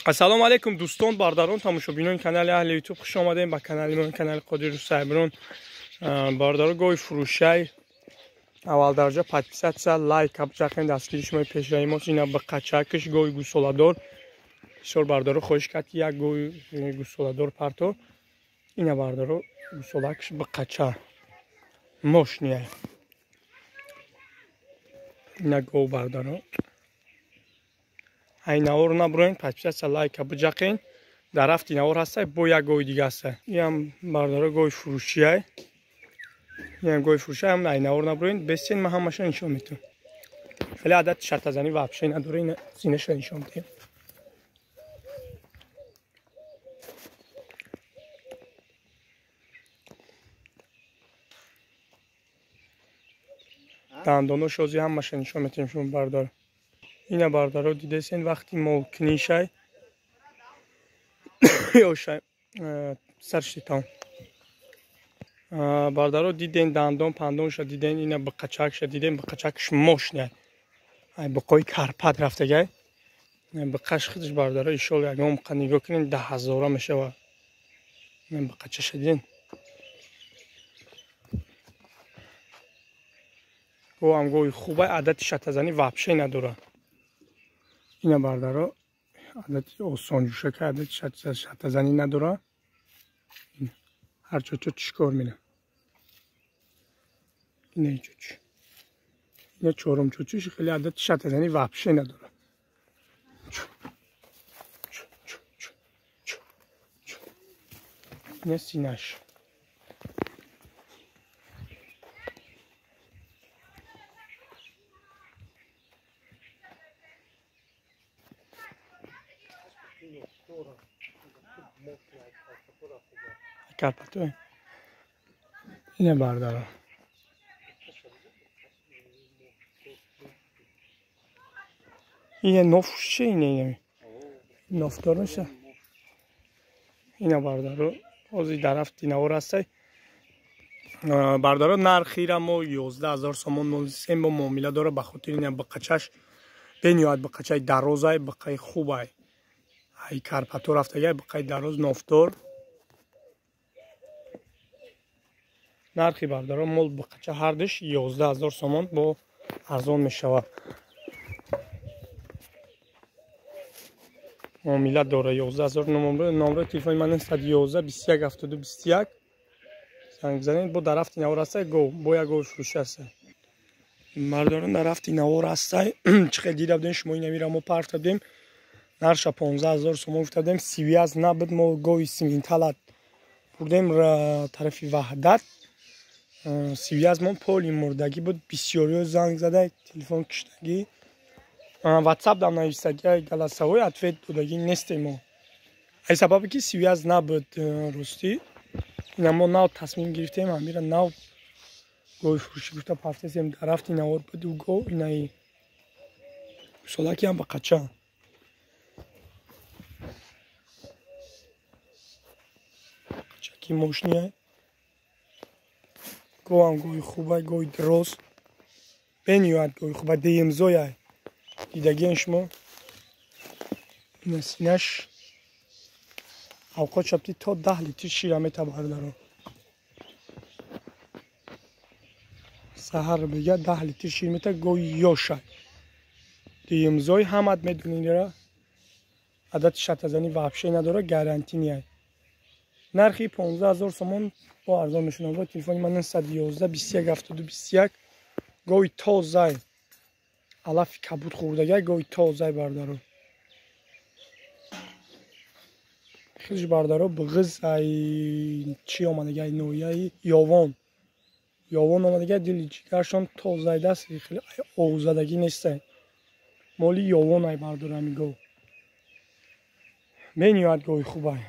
Ассалому алайкум дӯстон, бародарон, тамошобинони канали Аҳли Ютуб, хуш омадем ба канали мо, канали Қодир Сайброн. Бародаро, гоҳи фурӯшай аввал дараҷа подписаться, лайк, абҷақен дастгири шумо пешраи мо. Ина ба қачакш гоҳи гусоладор. Бисёр бародаро хоҳиш кард ки як гоҳи гусоладор парто. Ина бародаро гусолакш ба қача мошния. Ина гоҳ бародаро. Ай навор набуроен, подписаться, лайк абҷақен. Дар рафти навор ҳастай, бо як гоҳи дига ҳастай. Иам бародаро гоҳи фурӯшиай. Иам гоҳи фурӯшиай, ҳам ай навор набуроен, бесен ман ҳамаша нишон метавам. Хеле адад шартазанӣ вообще надора, ина зинаша нишон медиҳем. Дандоно шози ҳамаша нишон метавем шумо бародаро. Ина бародаро дидесен вақти молкнишай ёшай сарши там. Бародаро диден дандон пандонша диден, ина бақачакша диден, бақачакш мошня. Ай бақои Карпат рафтагай. Бақаш худш бародаро ишол ягон қа нигоҳ кунен 10,000 мешава. Ина бақачаша диден. Гоҳам гоҳи хубай, адати шатазанӣ вообще надора. Ина бародаро адати осонҷӯшака, адати шатазанӣ надора. Ҳар чо чикор мена. Ина чоч. Ина чорум чочиш хеле адати шатазанӣ вообще надора. Ина синаш. Карпато. Ина бародаро. Ина нофше ина. Нофдор меша. Ина бародаро, ози дарафти навор ҳастай. Бародаро нархира мо 11,000 сомон 03 бо муомила дора, ба хотири ина бақачаш бениҳоят бақачаи дарозай, бақаи хубай. Ай Карпато рафтагай, бақаи дароз нофдор. Нархи бародаро мол бақача ҳардиш 11,000 сомон бо арзон мешавад. Муомила дора 11,000. Номери телефони ман 911 21 72 21. Занг бизанед. Бо дар рафти навор ҳастай, гов бо як гов фурӯши ҳастай. Мардорон дар рафти навор ҳастай. Чӣ хел дида будем шумо ина мира мо парта будем. Нарша 15,000 сомон гуфта будем. Сивиаз набуд, мо гови симинталат бурдем тарафи Ваҳдат. Сивиаз мон поли мурдагӣ буд, бисёриё занг зада, телефон киштагӣ. WhatsApp дам нависагӣ, голосовой ответ додагӣ нестем мо. Ай сабабе ки сивиаз набуд ростӣ. Ина мо нав тасмим гирифтем, амира нав гови фурӯшӣ гуфта партесем, дар рафти навор буд ӯ гов инаи солаки ҳам ба қача. Қачаки мошния. Гоҳам гоҳи хубай, гоҳи дроз. Бениҳоят гоҳи хубай, деемзояй. Дидагиен шумо. Ина синаш авқот шабти то 10 литр шира мета бародаро. Саҳар бега 10 литр шир мета, гоҳи ёшай. Деемзой ҳамат медонидра. Адати шатазанӣ вообще надора, гарантинияй. Нархи 15,000 сомон бо арзон мешунам. Бо телефони ман 911 21 72 21. Гоҳи тозай. Алафи кабуд хӯрдагай, гоҳи тозай бародаро. Хелш бародаро бағиз ай чӣ омадагай, ноҳияи Ёвон. Ёвон омадагай, дили ҷигаршон тозай даст, хеле оғузадагӣ нестай. Моли Ёвон ай бародаро ҳами гов. Бениҳоят гоҳи хубай.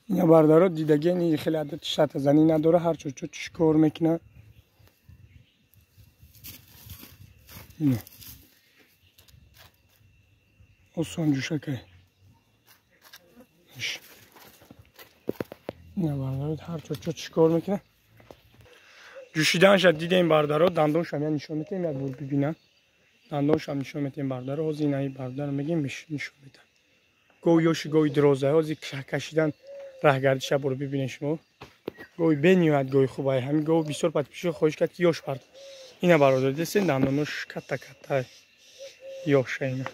Ина бародаро дидагени хеле адати шатазанӣ надора, ҳар чо чо чикор мекуна. Ина. Осон ҷӯшакай. Ина бародаро ҳар чо чо чикор мекуна. Ҷӯшиданша дидем бародаро, дандоншам я нишон метем, як бор бибинам. Дандоншам нишон метем бародаро, ҳозир инаи бародаро мегем нишон метам. Гов ёши гови дироза. Ҳозир кашидан раҳгардиша буро бибинед шумо. Гови бениҳоят гови хубай. Ҳамин гов бисёр подписчик хоҳиш кард, ки ёш пард. Ина бародар дидесен, дандонош катта катта ёша ина.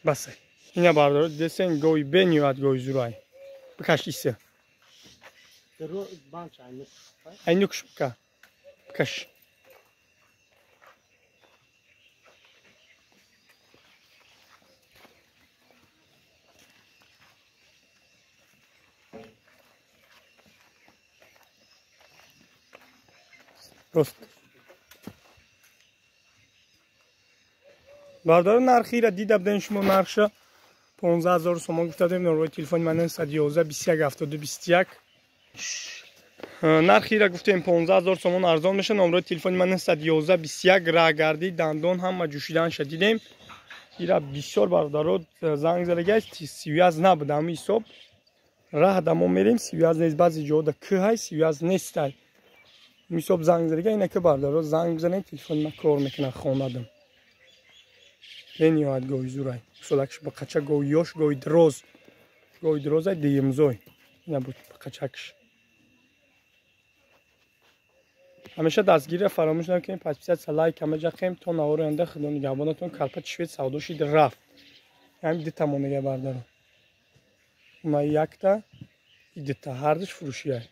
Басе. Ина бародар дидесен, гови бениҳоят гови зурай. Бикаш исе. Айнукш бика. Бикаш. Рост. Бародарон, нархира дида будем шумо, нархша 15 000 сомон гуфта будем. Номерои телефони ман 111 21 72 21. Нархира гуфтем 15 000 сомон, арзон меша. Номерои телефони ман 111 21. Раҳгардӣ, дандон ҳама ҷӯшиданша дидем. Ира бисёр бародаро занг задагиаст, сивяз набуд ҳами ҳисоб. Раҳ дамо мерем, сивяз нест, баъзе ҷода кӯҳай, сивяз нестай. Мисоб занг задага, ина ки бародаро занг бизанед, телефони ман кор мекунад, хонадам. Бениҳоят гови зурай. Солакш ба қача гови ёш, гови дроз. Гови дрозай дуюмзой. Ина буд ба қачакш. Ҳамеша дастгирия фаромӯш накунед, подписаться, лайк ҳама ҷақем то навори оянда. Худо нигаҳбонатон. Калпачи швед савдо шид рафт. Ҳамин дута монега бародаро. Уна якта, и дута, ҳардуш фурӯшияй.